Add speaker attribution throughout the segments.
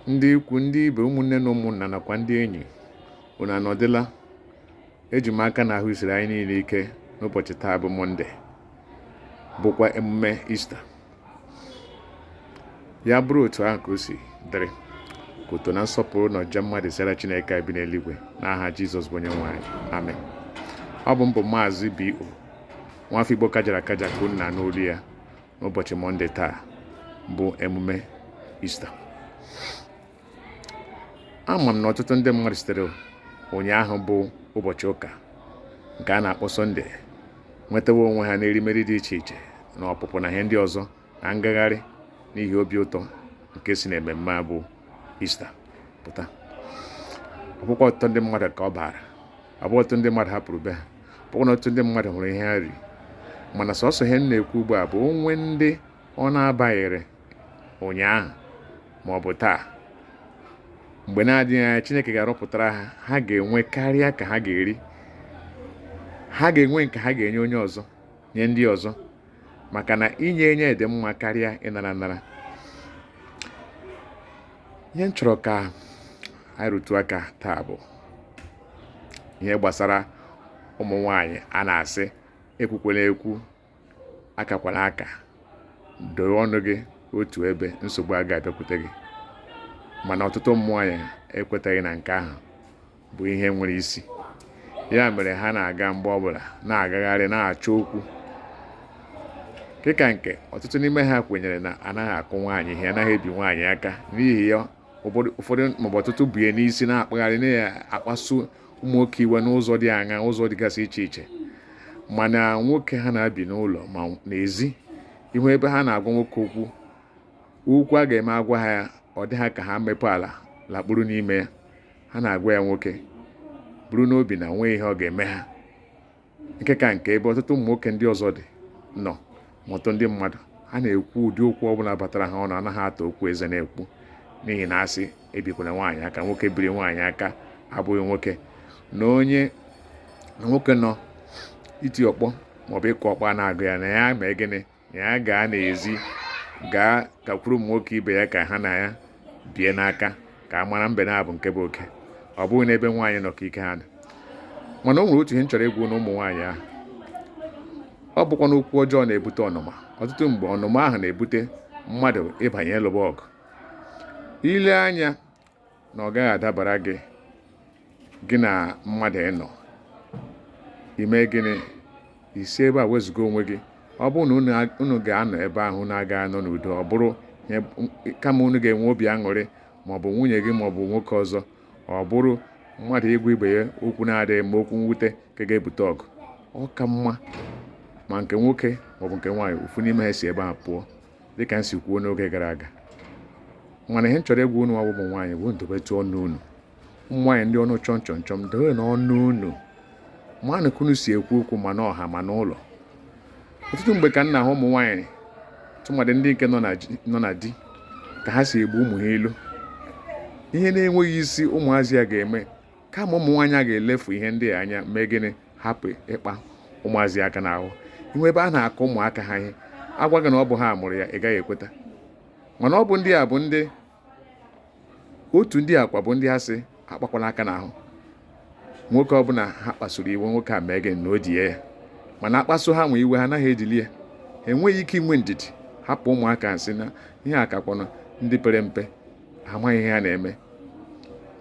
Speaker 1: Ndị ikwu, ndị ibe, ụmụnne na ụmụnna nakwa ndị enyi, unu anọdịla? Eji m aka na ahụ siri anyị niile ike n'ụbọchị taa bụ Mọnde, bụkwa emume Ista. Ya bụrụ otu ahụ ka o si dịrị, ka otuto na nsọpụrụ na ọja mma dịsịara Chineke anyị bi n'eluigwe n'aha Jizọs bụ onye nwe anyị. Amen. Ọ bụ m bụ Maazị B.O. nwafọ Igbo kajara akaja ka unu na-anụ olu ya n'ụbọchị Mọnde taa bụ emume Ista. Ama m na ọtụtụ ndị mmadụ sitere ụnyaahụ bụ ụbọchị ụka nke a na-akpọ Sọnde nwetawa onwe ha n'erimeri dị iche iche na ọpụpụ na ihe ndị ọzọ na ngagharị n'ihi obi ụtọ nke si na ememme a bụ Ista pụta. Ọ bụkwa ọtụtụ ndị mmadụ ka ọ baara, ọ bụ ọtụtụ ndị mmadụ hapụrụ be ha, ọ bụkwa na ọtụtụ ndị mmadụ hụrụ ihe ha riri. Mana sọsọ ihe m na-ekwu ugbu a bụ o nwee ndị ọ na-abaghịrị ụnyaahụ ma ọ bụ taa, mgbe na-adịghị anya Chineke ga-arọpụtara ha, ha ga-enwe karịa ka ha ga-eri, ha ga-enwe nke ha ga-enye onye ọzọ, nye ndị ọzọ, maka na inye enye dị mma karịa ịnara anara. Ihe m chọrọ ka anyị rụtụ aka taa bụ ihe gbasara ụmụ nwanyị a na-asị ekwukwala ekwu, akakwala aka, dowe ọnụ gị otu ebe, nsogbu agaghị abịakwute gị. Mana ọtụtụ ụmụ nwanyị ekwetaghị na nke ahụ bụ ihe nwere isi. Ya mere ha na-aga mgbe ọbụla na-agagharị na-achọ okwu. Nke nke ọtụtụ n'ime ha kwenyere na anaghị akụ nwaanyị ihe, anaghị ebi nwaanyị aka. N'ihi ya ụfọdụ maọbụ ọtụtụ bu ya n'isi na-akpagharị na-akpasu ụmụ nwoke iwe n'ụzọ dị aṅa, ụzọ dịgasị iche iche. Mana nwoke ha na-abi n'ụlọ ma n'ezi, ihu ebe ha na-agwa nwoke okwu, okwu a ga-eme agwa ha ya, ọ dị ha ka ha mepee ala lakpuru n'ime ya. Ha na-agwa ya nwoke buru n'obi na nwee ihe ọ ga-eme ha. Nke ka nke ebe ọtụtụ ụmụ nwoke ndị ọzọ dị nọ ma ọtụtụ ndị mmadụ, ha na-ekwu ụdị okwu ọbụla batara ha ọnụ, anaghị ata okwu eze na-ekwu, n'ihi na asị ebikwala nwaanyị aka, nwoke biri nwaanyị aka abụghị nwoke, na onye na nwoke nọ iti ọkpọ maọbụ ịkụ ọkpọ a na-agụ ya na ya mee gịnị, na ya gaa n'ezi gaa gakwuru ụmụ nwoke ibe ya ka ha na ya bie n'aka ka a mara mbe na-abụ nke bụ oke. Ọ bụghị n'ebe nwaanyị nọ ka ike ha dị. Mana o nwere otu ihe m chọrọ ịgwa na ụmụ nwaanyị ahụ, ọ bụkwa na okwu ọjọọ na-ebute ọnụma. Ọtụtụ mgbe ọnụma ahụ na-ebute mmadụ ịbanye ịlụba ọgụ. I lee anya na ọ gaghị adabara gị, gị na mmadụ ịnọ, ime gịnị, i si ebe a wezụga onwe gị. Ọ bụrụ na unu ga-anọ ebe ahụ, unu agaghị anọ n'udo. Ọ bụrụ kama unu ga-enwe obi aṅụrị, maọbụ nwunye gị maọbụ nwoke ọzọ, ọ bụrụ mmadụ ịgwa ibe ya okwu na-adịghị mma, okwu mwute nke ga-ebute ọgụ, ọ ka mma ma nke nwoke maọbụ nke nwaanyị, ofu n'ime ha si ebe ahụ pụọ, dịka m si kwuo n'oge gara aga. Mana ihe m chọrọ ịgwa unu bụ ụmụ nwaanyị bụ dobetụ ọnụ unu. Ụmụ nwaanyị ndị ọnụ chọm chọm chọm, dobe n'ọnụ unu, manụ ka unu si ekwu okwu ma n'ọha ma n'ụlọ. Ọtụtụ mgbe ka m na-ahụ ụmụ nwaanyị, tụmadị ndị nke nọ na di, ka ha si egbu ụmụ ha ilu, ihe na-enweghị isi ụmụazị ya ga-eme. Kama ụmụ nwaanyị a ga-elefu ihe ndị a anya, mee gịnị, hapụ ịkpa ụmụazị aka n'ahụ. Inwe ebe a na-akụ ụmụaka ha ihe, agwa gị na ọ bụ ha mụrụ ya, ị gaghị ekweta. Mana ọ bụ ndị a bụ ndị otu ndị akwa bụ ndị ha sị akpakwala aka n'ahụ. Nwoke ọbụla ha kpasuru iwe, nwoke a mee gịnị na o die ya. Mana akpasu ha nwe iwe, ha anaghị ejili ya, ha enweghị ike inwe ndidi hapụ ụmụaka nsị na ihe akakwanụ ndị pere mpe, ha amaghị ihe ha na-eme.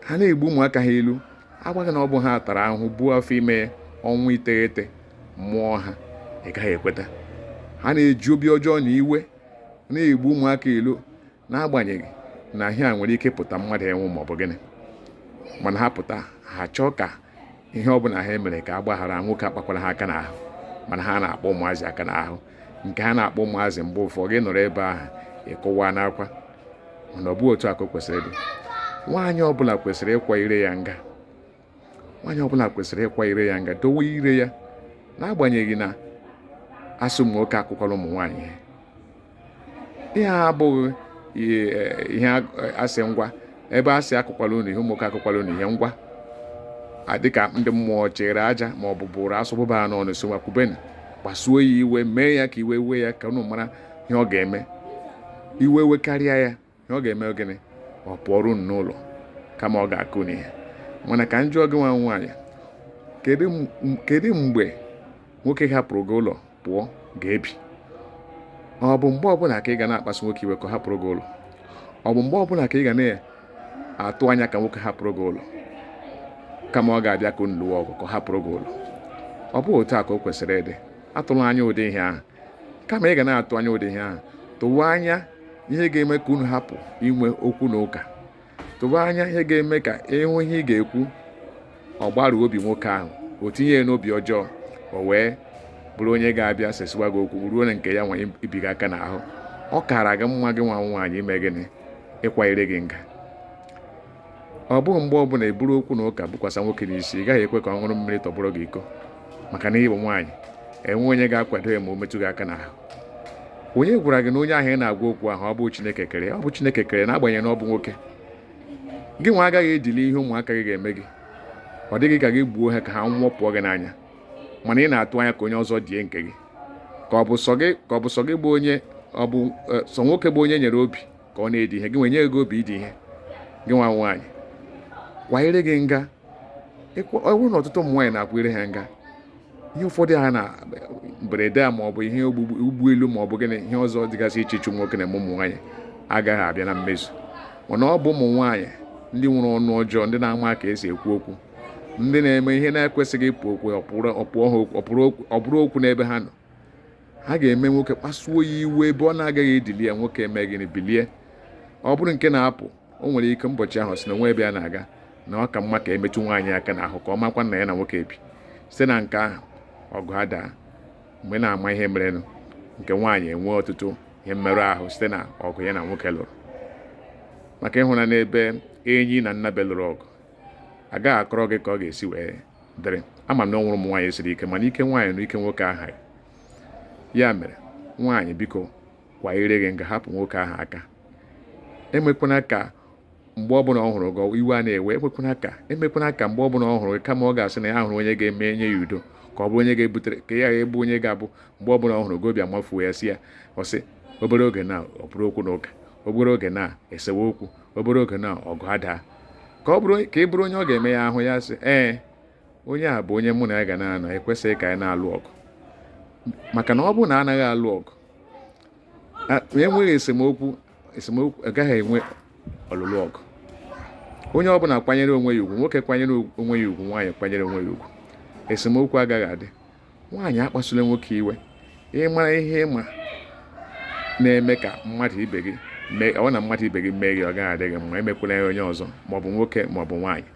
Speaker 1: Ha na-egbu ụmụaka ha ilu, agwa gị na ọ bụ ha tara ahụhụ buo afọ ime ọnwa 9 mụọ ha, ị gaghị ekweta. Ha na-eji obi ọjọọ na iwe na-egbu ụmụaka ilu, n'agbanyeghị na ihe a nwere ike ịpụta mmadụ ịnwụ maọbụ gịnị. Mana ha pụta, ha chọọ ka ihe ọbụla ha mere ka a gbaghara, nwoke akpakwara ha aka n'ahụ. Mana ha na-akpọ ụmụazị aka n'ahụ, nke ha na-akpọ ụmụazị mgbe ụfọdụ gị nọrọ ebe ahụ ịkụwa n'akwa. Mana ọ bụghị otu a ka o kwesịrị ịdị. Nwaanyị ọbụla kwesịrị ịkwa ire ya nga. Nwaanyị ọbụla kwesịrị ịkwa ire ya nga, dowe ire ya, n'agbanyeghị na asị ụmụ nwoke akụkwala ụmụ nwaanyị ihe. Ihe a abụghị ihe asị ngwa ebe asị akụkwala unu ihe, ụmụ nwoke akụkwala unu ihe ngwa, dịka ndị mmụọ chere aja ma ọ bụ bụrụ asụ bụba ha n'ọnụ si nwa kwubenu, kpasuo ya iwe, mee ya ka iwe wee ya, ka unu mara ihe ọ ga-eme. Iwe wekarịa ya, ihe ọ ga-eme gịnị? Ọ pụọrọ unu n'ụlọ kama ọ ga-akụ unu ihe. Mana ka m jụọ gị nwa nwaanyị, kedu mgbe nwoke hapụrụ gị ụlọ pụọ ga-ebi? Ọ bụ mgbe ọbụla ka ị ga na-akpasu nwoke iwe ka ọ hapụrụ gị ụlọ? Ọ bụ mgbe ọbụla ka ị ga na-atụ anya ka nwoke hapụrụ gị ụlọ kama ọ ga-abịa ka unu lụwa ọgụ ka ọ hapụrụ gị ụlọ? Ọ bụghị otu a ka o kwesịrị ịdị. Atụla anya ụdị ihe ahụ. Kama ị ga na-atụ anya ụdị ihe ahụ, tụwa anya ihe ga-eme ka unu hapụ inwe okwu na ụka. Tụwa anya ihe ga-eme ka ịhụ ihe ị ga-ekwu ọ gbaruo obi nwoke ahụ, o tinye ya n'obi ọjọọ, o wee bụrụ onye ga-abịa sesiwa gị okwu ruo na nke ya nwa ibi gị aka n'ahụ. Ọ kaara gị mma gị nwa nwaanyị ime gịnị? Ịkwa ire gị nga. Ọ bụghị mgbe ọbụla e buru okwu na ụka bukwasa nwoke n'isi, ị gaghị ekwe ka ọ ṅụrụ mmiri tọgbọrọ gị iko maka na ị bụ nwaanyị, enwe onye ga-akwado ya ma o metụ gị aka n'ahụ. Onye gwara gị na onye ahụ ị na-agwa okwu ahụ ọ bụ Chineke kere ya? Ọ bụ Chineke kere n'agbanyeghị na ọ bụ nwoke. Gị nwa agaghị edili ihe ụmụaka gị ga-eme gị. Ọ dịghị ka gị gbuo ha ka ha nwụọ pụọ gị n'anya, mana ị na-atụ anya ka onye ọzọ die nke gị. Ka ọ bụ sọ gị ka ọ bụ sọ gị bụ onye ọ bụ sọ nwoke bụ onye nyere obi ka ọ na-edi ihe, gị nwe nye gị obi idi ihe. Gị nwa nwaanyị, kwa ire gị nga. Ọ bụrụ na ọtụtụ ụmụ nwaanyị na-akwa ire ha nga, ihe ụfọdụ ha na mberede a maọbụ ihe ogbugbu ụgbọelu maọbụ gịnị ihe ọzọ dịgasị iche iche ụmụ nwoke na-eme ụmụ nwaanyị agaghị abịa na mmezu. Mana ọ bụ ụmụ nwaanyị ndị nwere ọnụ ọjọọ, ndị na-ama ka esi ekwu okwu, ndị na-eme ihe na-ekwesịghị ịpụ okwu ọ bụrụ okwu n'ebe ha nọ, ha ga-eme nwoke kpasuo ya iwe ebe ọ na-agaghị edili ya. Nwoke eme gịnị? Bilie. Ọ bụrụ nke na-apụ, o nwere ike ụbọchị ahụ sị na onwe ebe ya na-aga, na ọ ka mma ka emetụ nwaanyị aka n'ahụ ka ọ makwa na ya na nwoke bi. Site na nke ahụ ọgụ adaa. Mgbe na-ama ihe merenụ, nke nwaanyị enwee ọtụtụ ihe mmerụ ahụ site na ọgụ ya na nwoke lụrụ. Maka ịhụna n'ebe enyi na nnabe lụrụ ọgụ, agaghị akọrọ gị ka ọ ga-esi wee dịrị. Ama m na ọ nwere ụmụ nwaanyị siri ike, mana ike nwaanyị na ike nwoke ahaghị. Ya mere nwaanyị, biko kwa ire gị nga, hapụ nwoke ahụ aka. Emekwana ka mgbe ọbụla ọ hụrụ gị iwe a na-ewe, emekwana ka mgbe ọbụla ọ hụrụ gị, kama ọ ga-asị na ya hụrụ onye ga-eme nye ya udo, ka ọ bụrụ onye ga-ebutere ka ya ghara ịbụ onye ga-abụ mgbe ọbụla ọ hụrụ gị obi amafuo ya, si ya ọ sị obere oge na ọ bụrụ okwu na ụka, obere oge na esewe okwu, obere oge na ọgụ adaa. Ka ọ bụrụ ka ị bụrụ onye ọ ga-eme ya ahụ ya sị, ee, onye a bụ onye mụ na ya ga na-anọ, ekwesịghị ka anyị na-alụ ọgụ. Maka na ọ bụrụ na anaghị alụ ọgụ, enweghị esemokwu, esemokwu agaghị enwe ọlụlụ ọgụ. Onye ọbụla kwanyere onwe ya ugwu, nwoke kwanyere onwe ya ugwu, nwaanyị kwanyere onwe ya ugwu, esemokwu agaghị adị. Nwaanyị akpasula nwoke iwe. Ịmara ihe ịma na-eme ka mmadụ ibe gị mee, ọ na mmadụ ibe gị mee gị, ọ gaghị adị gị mma. Emekwala ya onye ọzọ, maọbụ nwoke maọbụ nwaanyị.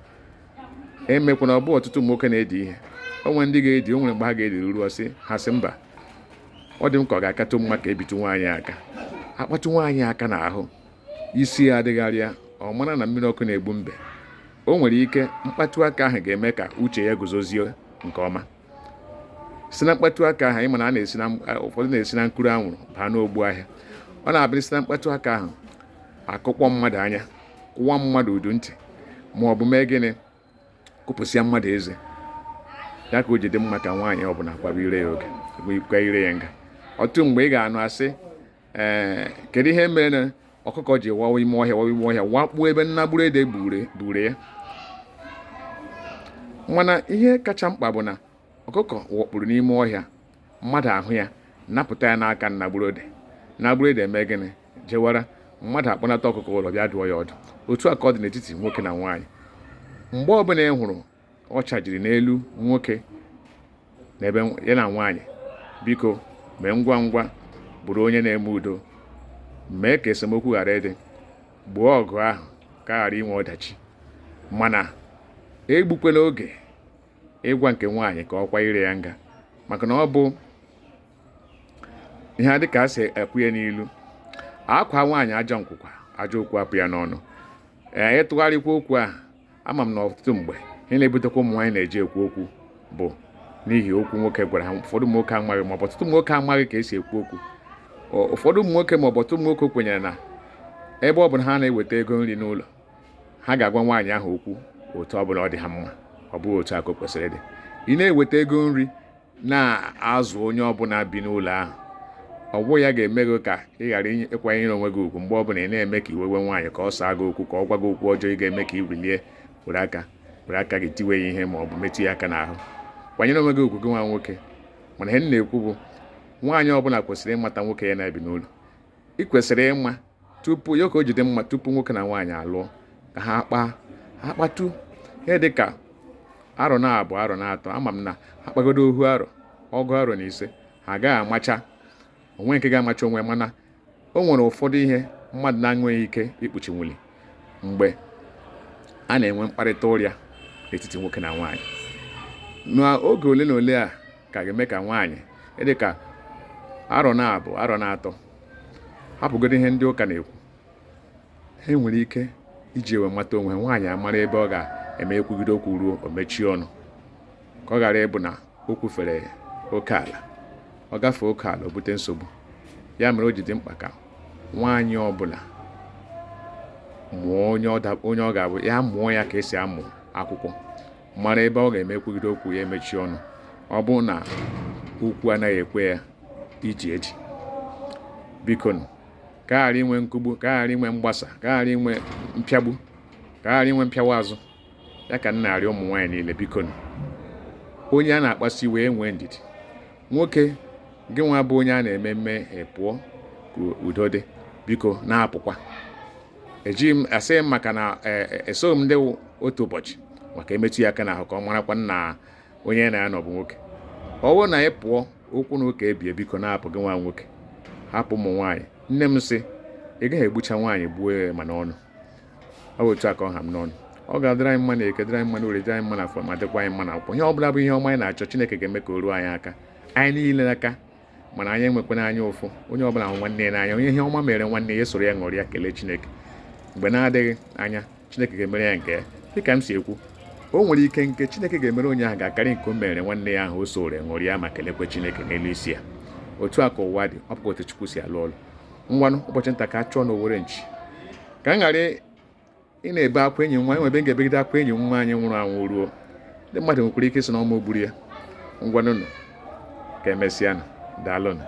Speaker 1: Emekwana. Ọ bụ ọtụtụ ụmụ nwoke na-edi ihe. O nwere ndị ga-edi, o nwere mgbe ha ga-edi ruo sị ha sị mba, ọ dị m ka ọ ga-akatụ mma ka ebitu nwaanyị aka. Akpatụ nwaanyị aka n'ahụ, isi ya adịgharịa, ọ mara na mmiri ọkụ na-egbu mbe. O nwere ike mkpatụ aka ahụ ga-eme ka uche ya guzozie nke ọma. Si na mkpatụ aka ahụ, ịma na a na-esi na ụfọdụ na-esi na nkuru anwụrụ baa n'ogbu ahịa. Ọ na-abịa si na mkpatụ aka ahụ akụkpọ mmadụ anya, kụwa mmadụ udu ntị, ma ọ bụ mee gịnị, kụpụsịa mmadụ eze. Ya ka o ji dị mma ka nwaanyị ọbụla kwaba ire ya oge, kwa ire ya nga. Ọtụtụ mgbe ị ga-anụ asị, ee, kedu ihe mere na ọkụkọ ji wawa ime ọhịa, wawa ime ọhịa, wakpuo ebe nnagburu ede buru ya? Mana ihe kacha mkpa bụ na ọkụkọ wakpuru n'ime ọhịa, mmadụ ahụ ya, napụta ya n'aka nnagburu ede. Nnagburu ede eme gịnị? Jewara. Mmadụ akpọnata ọkụkọ ụlọ bịa dụọ ya ọdụ. Otu a ka ọ dị n'etiti nwoke na nwaanyị. Mgbe ọbụla ị hụrụ ọ chajiri n'elu nwoke na ebe ya na nwaanyị, biko mee ngwa ngwa bụrụ onye na-eme udo, mee ka esemokwu ghara ịdị, gboo ọgụ ahụ ka ghara inwe ọdachi. Mana egbukwela oge ịgwa nke nwaanyị ka ọ kwa ire ya nga, maka na ọ bụ ihe a dịka a sị ekwu ya n'ilu, akwa nwaanyị ajọ nkwụkwa, ajọ okwu apụ ya n'ọnụ. Ee, ịtụgharịkwa okwu ahụ, ama m na ọtụtụ mgbe ihe na-ebutekwa ụmụ nwaanyị na-eji ekwu okwu bụ n'ihi okwu nwoke gwara ha. Ụfọdụ ụmụ nwoke amaghị, maọbụ ọtụtụ ụmụ nwoke amaghị ka esi ekwu okwu. Ụfọdụ ụmụ nwoke maọbụ ọtụtụ ụmụ nwoke kwenyere na ebe ọ bụ na ha na-eweta ego nri n'ụlọ, ha ga-agwa nwaanyị ahụ okwu otu ọ bụla ọ dị ha mma. Ọ bụghị otu a ka o kwesịrị ịdị. Ị na-eweta ego nri na-azụ onye ọbụla bi n'ụlọ ahụ, Ọ bụghị ya ga-eme gị ka ị ghara ịkwanyere onwe gị ugwu mgbe ọbụla ị na-eme ka iwe wee nwaanyị, ka ọ saa gị okwu, ka ọ gwa gị okwu ọjọọ ị ga-eme ka ị bilie were aka gị tiwe ya ihe ma ọ bụ metụ ya aka n'ahụ. Kwanyere onwe gị ugwu, gị nwa nwoke. Mana ihe m na-ekwu bụ, nwaanyị ọbụla kwesịrị ịmata nwoke ya na-ebi n'ụlọ. Ị kwesịrị ịma tupu ya ka o jide mma, tupu nwoke na nwaanyị alụọ, ka ha kpaa, ha kpatu ihe dị ka arọ na 2, arọ na 3. Ama m na ha kpagodo ohu arọ, 15, ha agaghị amacha onwe nke ga-amacha onwe. Mana o nwere ụfọdụ ihe mmadụ na-enweghị ike ikpuchinwuli mgbe a na-enwe mkparịta ụrịa n'etiti nwoke na nwaanyị. N'oge ole na ole a ka ga-eme ka nwaanyị dị ka arọ na 2, arọ na 3, hapụgodo ihe ndị ụka na-ekwu, ha nwere ike iji ewe mata onwe ha. Nwaanyị amara ebe ọ ga-eme ekwugide okwu ruo o mechie ọnụ, ka ọ ghara ịbụ na o kwufere oke ala, ọ gafee oke ala, o bute nsogbu. Ya mere o ji dị mkpa ka nwaanyị ọbụla mụọ onye ọ ga-abụ ya mụọ ya ka esi amụ akwụkwọ, mara ebe ọ ga-eme ekwugide okwu ya emechie ọnụ. Ọ bụrụ na okwu anaghị ekwe ya iji eji, biko nụ, ka a ghara inwe nkugbu, ka a ghara inwe mgbasa, ka a ghara inwe mpịagbu, ka a ghara inwe mpịawa azụ. Ya ka m na-arịọ ụmụ nwaanyị niile, biko nụ, onye a na-akpasu iwe enwee ndidi. Nwoke, gị nwa bụ onye a na-eme mme pụọ ka udo dị, biko na-apụkwa. Ejighị m asịghị m maka na esoghị m ndị otu ụbọchị maka emetụ ya aka n'ahụ, ka ọ marakwa na onye na ya nọ bụ nwoke. Ọ bụrụ na ị pụọ, okwu na ụka ebie, biko na-apụ, gị nwa nwoke, hapụ ụmụ nwaanyị. Nne m sị ị gaghị egbucha nwaanyị gbuo ya ma n'ọnụ. Ọ bụ otu a ka ọ ha m n'ọnụ. Ọ ga-adịrị anyị mma na Eke, dịrị anyị mma na Orie, dịrị anyị mma na Afọ, ma dịkwa anyị mma na Nkwọ. Ihe ọ bụla bụ ihe ọma anyị na-achọ, Chineke ga-eme ka o ruo anyị aka, anyị niile aka. Mana anyị enwekwana anya ụfụ. Onye ọbụla hụ nwanne ya n'anya. Onye ihe ọma mere nwanne ya, soro ya ṅụrịa ya, kelee Chineke. Mgbe na-adịghị anya, Chineke ga-emere ya nke ya. Dịka m si ekwu, o nwere ike nke Chineke ga-emere onye ahụ ga-akarị nke o mere nwanne ya ahụ o soro ṅụrịa ma kelekwe Chineke n'elu isi ya. Otu a ka ụwa dị. Ọ bụkwa otu Chukwu si alụ ọlụ. Ngwanụ, ụbọchị nta ka a chụọ n'Owere nchi, ka m ghara ị na-ebe akwa enyi nwa enwe ebe m ga-ebegide akwa enyi nwa anyị nwụrụ anwụ ruo. Ndị mmadụ nwekwara ike ịsị na ọma gburu ya. Ngwanụnụ, ka emesịanụ. Daalụnụ.